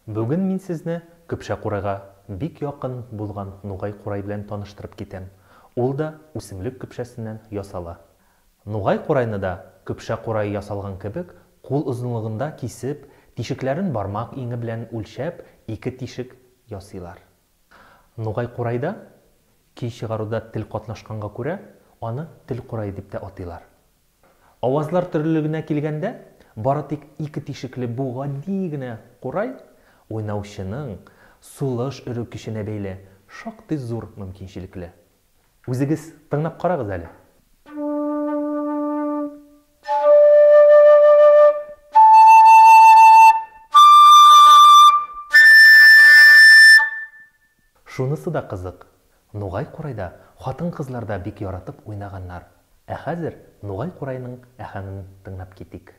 Бүген мин сезне көпшә курайга бик якын булган нугай курай белән таныштырып китәм. Ул да үсемлек көпшәсеннән ясала. Нугай курайны да, көпшә курае ясалган кебек, кул озынлыгында кисеп, тишекләрен бармак иңе белән үлчәп, ике тишек ясыйлар. Нугай курайда көй чыгаруда тел катнашканга күрә, аны тел курае дип тә атыйлар. Авазлар төрлелегенә килгәндә, бары тик ике тишекле бу гади генә курай, уйнаучының сулыш өрү көченә бәйле, шактый зур мөмкинчелекле. Үзегез тыңлап карагыз әле. Шунысы да кызык, нугай курайда хатын-кызлар да бик яратып уйнаганнар. Ә хәзер нугай кураеның әһәңен тыңлап китик.